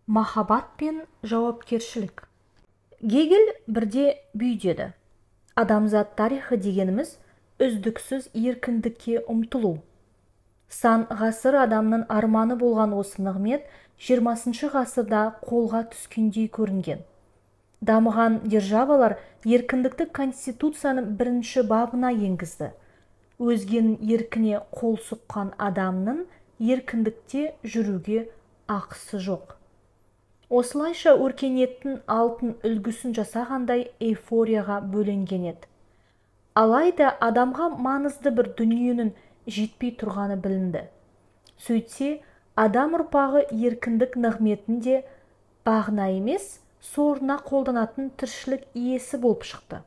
Махаббат пен жауапкершілік. Гегель бірде бүй деді: адамзат тарихы дегеніміз үздіксіз еркіндікке ұмтылу. Сан ғасыр адамның арманы болған осы нығмет 20 ғасырда қолға түскендей көрінген. Дамыған державалар еркіндікті конституцияның бірінші бабына енгізді. Өзгенің еркіне қол сұққан адамның еркіндікте жүруге ақысы жоқ. Осылайша өркениеттің алтын үлгісін жасағандай эйфорияға бөленген еді. Алайда адамға маңызды бір дүниенің жетпей тұрғаны білінді. Сөйтсе, адам ұрпағы еркіндік нығметін де бағына емес, сорына қолданатын тіршілік иесі болып шықты.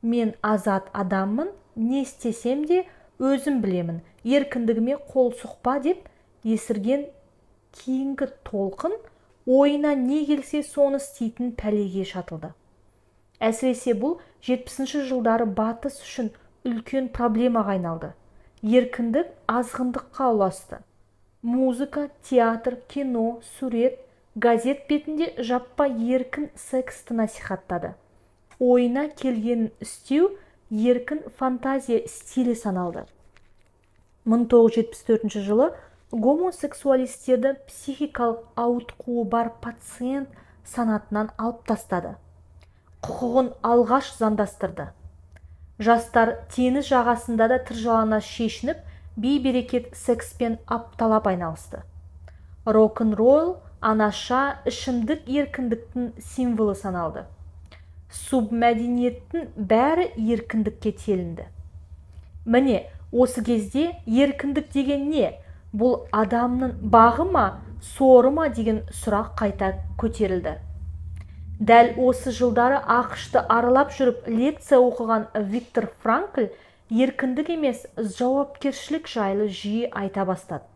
Мен азат адаммын, не істесем де өзім білемін, еркіндігіме қол сұқпа деп есірген кейінгі толқын ойына не келсе соны істейтін пәлеге шатылды. Әсіресе бұл 70 жылдары батыс үшін үлкен проблемаға айналды. Еркіндік азғындыққа ұласты. Музыка, театр, кино, сурет, газет бетінде жаппай еркін сексті насихаттады. Ойына келгенін істеу еркін фантазия стилі саналды. 1974 жылы гомосексуалистерді психикалық ауытқуы бар пациент санатынан алып тастады. Құқығын алғаш заңдастырды. Жастар теңіз жағасында да тыржалана шешініп, бейберекет секспен апталап айналысты. Рок-н-ролл, анаша, ішімдік еркіндіктің символы саналды. Субмәдениеттің бәрі еркіндікке телінді. Міне, осы кезде еркіндік деген не? Бұл адамның бағы ма, соры ма деген сұрақ қайта көтерілді. Дәл осы жылдары АҚШ-ты аралап жүріп лекция оқыған Виктор Франкл еркіндік емес, жауапкершілік жайлы жиі айта бастады.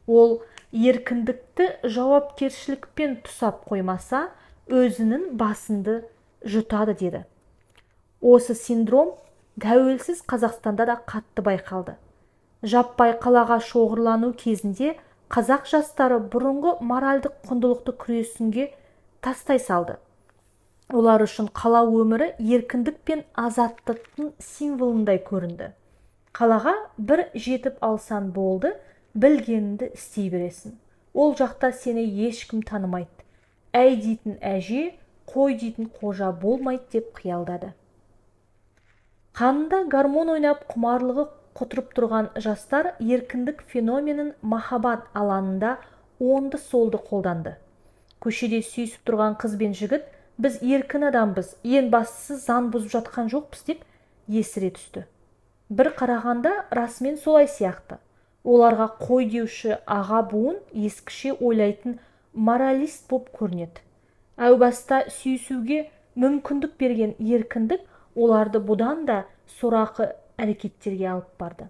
Ол еркіндікті жауапкершілікпен тұсап қоймаса, өзінің басынды жұтады деді. Осы синдром тәуелсіз Қазақстанда да қатты байқалды. Жаппай қалаға шоғырлану кезінде қазақ жастары бұрынғы моральдық құндылықты күресінге тастай салды. Олар үшін қала өмірі еркіндік пен азаттықтың символындай көрінді. Қалаға бір жетіп алсан болды, білгеніңді істей бересің. Ол жақта сені ешкім танымайды. Әй дейтін әже, қой дейтін қожа болмайды деп қиялдады. Қанында гормон ойнап құмарлығы құтырып тұрған жастар еркіндік феноменін махаббат алаңында оңды-солды қолданды. Көшеде сүйісіп тұрған қыз бен жігіт, біз еркін адамбыз, ең бастысы заң бұзып жатқан жоқпыз деп есіре түсті. Бір қарағанда расымен солай сияқты. Оларға қой деуші аға буын ескіше ойлайтын моралист боп көрінеді. Әу баста сүйісуге мүмкіндік берген еркіндік оларды бұдан да сорақы әрекеттерге алып барды.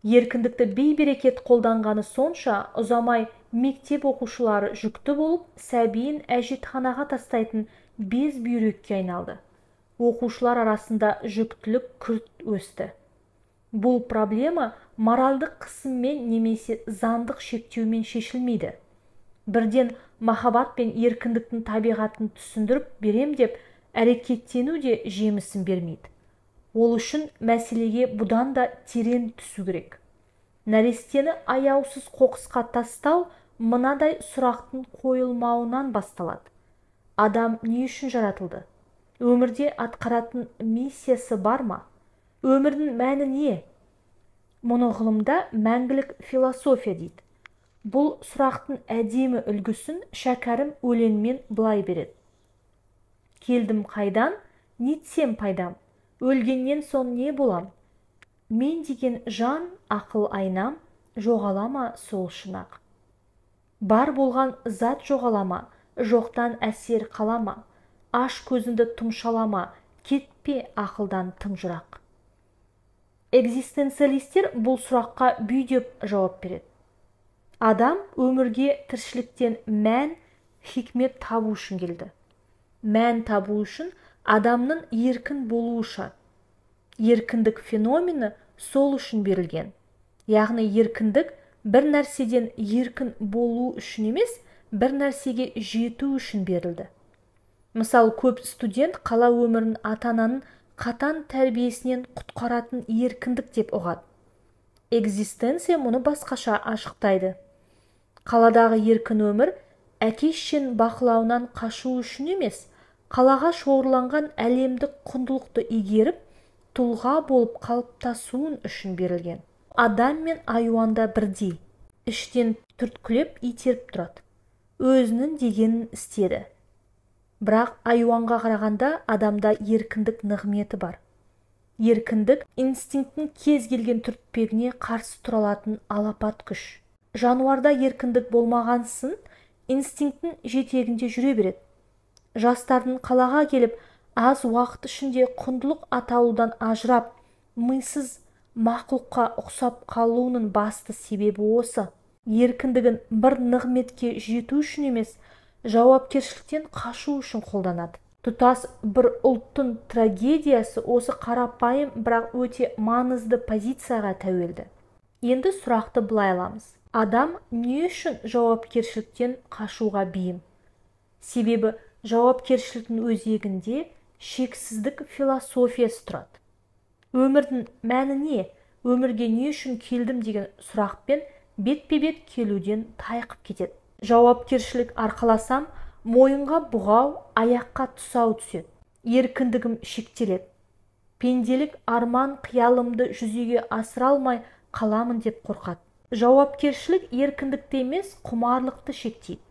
Еркіндікті бейберекет қолданғаны сонша, ұзамай мектеп оқушылары жүкті болып, сәбиін әжетханаға тастайтын без бүйрекке айналды. Оқушылар арасында жүктілік күрт өсті. Бұл проблема моральдық қысыммен немесе заңдық шектеумен шешілмейді. Бірден махаббат пен еркіндіктің табиғатын түсіндіріп берем деп әрекеттену де жемісін бермейді. Ол үшін мәселеге бұдан да терең түсу керек. Нәрестені аяусыз қоқысқа тастау мынадай сұрақтың қойылмауынан басталады. Адам не үшін жаратылды? Өмірде атқаратын миссиясы бар ма? Өмірдің мәні не? Мұны ғылымда мәңгілік философия дейді. Бұл сұрақтың әдемі үлгісін Шәкәрім өлеңмен былай береді. Келдім қайдан, нетсем пайдам? Өлгеннен соң не болам? Мен деген жан, ақыл айнам, жоғала ма сол шынақ? Бар болған зат жоғала ма, жоқтан әсер қала ма? Аш көзіңді тұмшалама, кетпе ақылдан тым жырақ. Экзистенциалистер бұл сұраққа бүй деп жауап береді. Адам өмірге тіршіліктен мән, хикмет табу үшін келді. Мән табу үшін адамның еркін болуы шарт. Еркіндік феномені сол үшін берілген. Яғни еркіндік бір нәрседен еркін болу үшін емес, бір нәрсеге жету үшін берілді. Мысалы, көп студент қала өмірін ата-ананың қатаң тәрбиесінен құтқаратын еркіндік деп ұғады. Экзистенция мұны басқаша ашықтайды. Қаладағы еркін өмір әке-шешенің бақылауынан қашу үшін емес, қалаға шоғырланған әлемдік құндылықты игеріп, тұлға болып қалыптасуын үшін берілген. Адам мен айуанда бірдей, іштен түрткілеп итеріп тұрады. Өзінің дегенін істеді. Бірақ айуанға қарағанда адамда еркіндік нығметі бар. Еркіндік инстинкттің кез келген түртпегіне қарсы тұра алатын алапат күш. Жануарда еркіндік болмағансын, инстинкттің жетегінде жүре береді. Жастардың қалаға келіп, аз уақыт ішінде құндылық атаулыдан ажырап, мисыз мақұлыққа ұқсап қалуының басты себебі осы. Еркіндігін бір нығметке жету үшін емес, жауапкершіліктен қашу үшін қолданады. Тұтас бір ұлттың трагедиясы осы қарапайым, бірақ өте маңызды позицияға тәуелді. Енді сұрақты былай аламыз. Адам не үшін жауапкершіліктен қашуға бейім? Себебі жауапкершіліктің өзегінде шексіздік философиясы тұрады. Өмірдің мәні не? Өмірге не үшін келдім деген сұрақпен бетпе-бет келуден тайқып кетеді. Жауапкершілік арқаласам, мойынға бұғау, аяққа тұсау түседі. Еркіндігім шектеледі. Пенделік арман қиялымды жүзеге асыра алмай қаламын деп қорқады. Жауапкершілік еркіндікті емес, құмарлықты шектейді.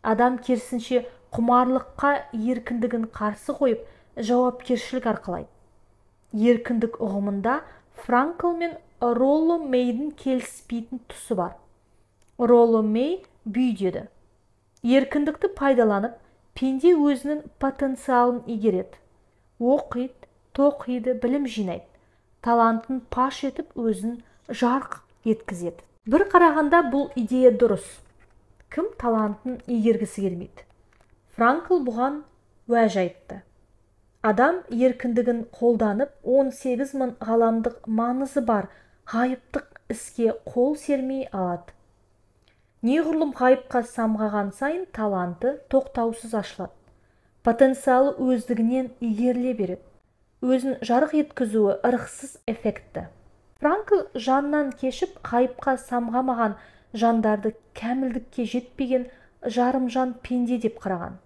Адам керісінше құмарлыққа еркіндігін қарсы қойып, жауапкершілік арқалайды. Еркіндік ұғымында Франкл мен Ролло Мейдің келіспейтін тұсы бар. Ролло Мей бүй деді. Еркіндікті пайдаланып, пенде өзінің потенциалын игереді. Оқиды, тоқиды, білім жинайды. Талантын паш етіп, өзін жарқ еткізеді. Бір қарағанда бұл идея дұрыс. Кім талантын игергісі келмейді? Франкл бұған уәж айтты. Адам еркіндігін қолданып, 18 мың ғаламдық маңызы бар ғайыптық іске қол сермей алады. Неғұрлым ғайыпқа самғаған сайын таланты тоқтаусыз ашылады. Потенциалы өздігінен игеріле береді. Өзін жарық еткізуі ырықсыз эффектті. Франкл жаннан кешіп, ғайыпқа самғамаған жандарды кәмілдікке жетпеген жарымжан пенде деп қараған.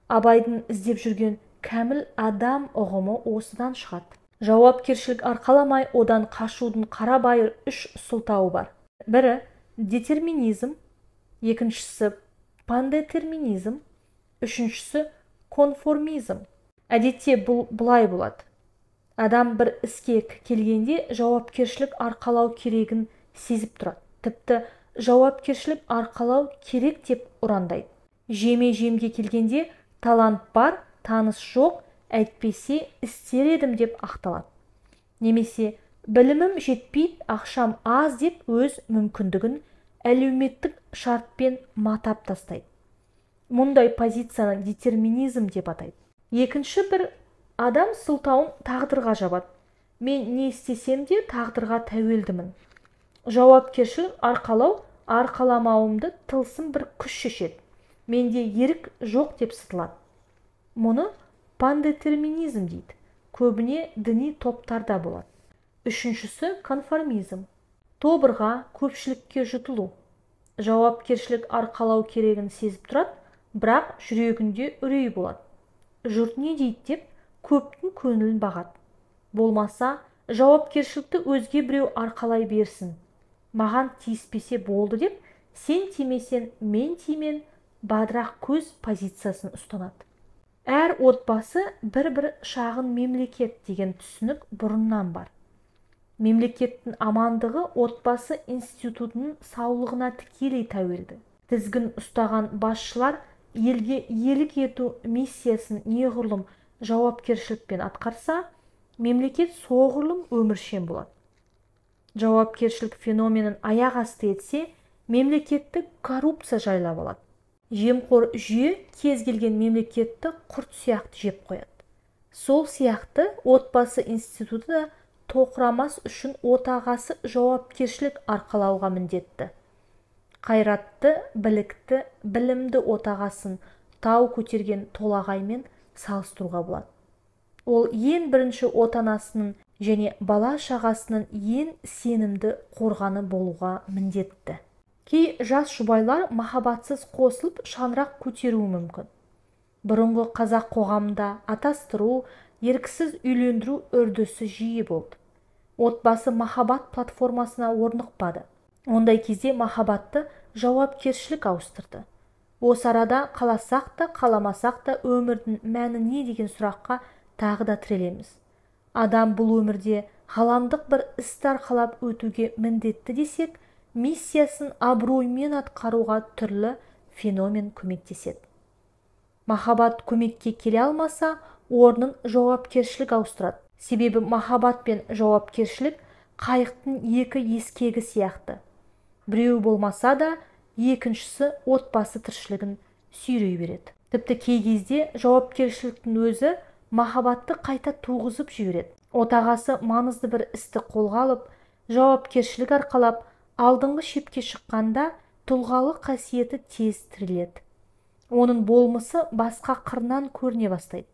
Абайдың іздеп жүрген кәміл адам ұғымы осыдан шығады. Жауапкершілік арқаламай одан қашудың қарабайыр үш сылтауы бар. Бірі детерминизм, екіншісі пандетерминизм, үшіншісі конформизм. Әдетте бұл былай болады. Адам бір іске келгенде жауапкершілік арқалау керегін сезіп тұрады. Тіпті жауапкершілік арқалау керек деп ұрандайды. Жеме-жемге келгенде талант бар, таныс жоқ, әйтпесе істер едім деп ақталады. Немесе білімім жетпейді, ақшам аз деп өз мүмкіндігін әлеуметтік шартпен матап тастайды. Мұндай позицияны детерминизм деп атайды. Екінші бір адам сылтауын тағдырға жабады. Мен не істесем де тағдырға тәуелдімін. Жауапкершілік арқалау, арқаламауымды тылсым бір күш шешеді. Менде ерік жоқ деп сытылады. Мұны пандетерминизм дейді. Көбіне діни топтарда болады. Үшіншісі конформизм. Тобырға, көпшілікке жұтылу. Жауапкершілік арқалау керегін сезіп тұрады, бірақ жүрегінде үрей болады. Жұрт не дейді деп көптің көңілін бағады. Болмаса, жауапкершілікті өзге біреу арқалай берсін. Маған тиіспесе болды деп, сен тимесең, мен тимен, бадырақ көз позициясын ұстанады. Әр отбасы бір-бір шағын мемлекет деген түсінік бұрыннан бар. Мемлекеттің амандығы отбасы институтының саулығына тікелей тәуелді. Тізгін ұстаған басшылар елге иелік ету миссиясын неғұрлым жауапкершілікпен атқарса, мемлекет соғұрлым өміршең болады. Жауапкершілік феноменін аяқ асты етсе, мемлекетті коррупция жайлап алады. Жемқор жүйе кез келген мемлекетті құрт сияқты жеп қояды. Сол сияқты отбасы институты да тоқырамас үшін отағасы жауапкершілік арқалауға міндетті. Қайратты, білікті, білімді отағасын тау көтерген толағаймен салыстыруға болады. Ол ең бірінші отанасының және бала-шағасының ең сенімді қорғаны болуға міндетті. Кей жас жұбайлар махаббатсыз қосылып шаңырақ көтеруі мүмкін. Бұрынғы қазақ қоғамында атастыру, ерксіз үйлендіру үрдісі жиі болды. Отбасы махаббат платформасына орнықпады. Ондай кезде махаббатты жауапкершілік ауыстырды. Осы арада қаласақ та, қаламасақ та өмірдің мәні не деген сұраққа тағы да тірелеміз. Адам бұл өмірде ғаламдық бір істі арқалап өтуге міндетті десек, миссиясын абыроймен атқаруға түрлі феномен көмектеседі. Махаббат көмекке келе алмаса, орнын жауапкершілік ауыстырады. Себебі махаббат пен жауапкершілік қайықтың екі ескегі сияқты. Біреуі болмаса да, екіншісі отбасы тіршілігін сүйрей береді. Тіпті кей кезде жауапкершіліктің өзі махаббатты қайта туғызып жібереді. Отағасы маңызды бір істі қолға алып, жауапкершілік арқалап, алдыңғы шепке шыққанда тұлғалық қасиеті тез тіріледі. Оның болмысы басқа қырынан көріне бастайды.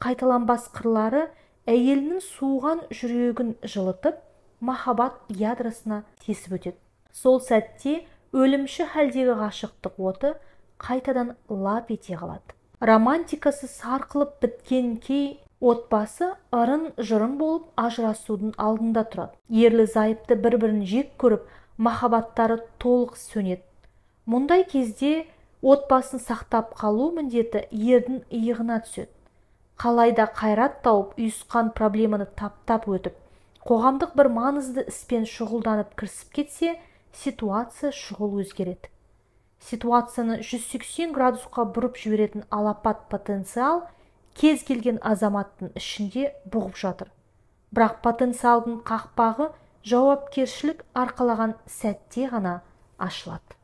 Қайталанбас қырлары әйелінің суыған жүрегін жылытып, махаббат ядросына тесіп өтеді. Сол сәтте өлімші халдегі ғашықтық оты қайтадан лап ете қалады. Романтикасы сарқылып біткен кей отбасы ырын-жырын болып ажырасудың алдында тұрады. Ерлі зайыпты бір-бірін жек көріп, махаббаттары толық сөнеді. Мұндай кезде отбасын сақтап қалу міндеті ердің иығына түседі. Қалайда қайрат тауып, ұйысқан проблеманы таптап өтіп, қоғамдық бір маңызды іспен шұғылданып кірісіп кетсе, ситуация шұғыл өзгереді. Ситуацияны 180 градусқа бұрып жіберетін алапат потенциал кез келген азаматтың ішінде бұғып жатыр. Бірақ потенциалдың қақпағы жауапкершілік арқалаған сәтте ғана ашылады.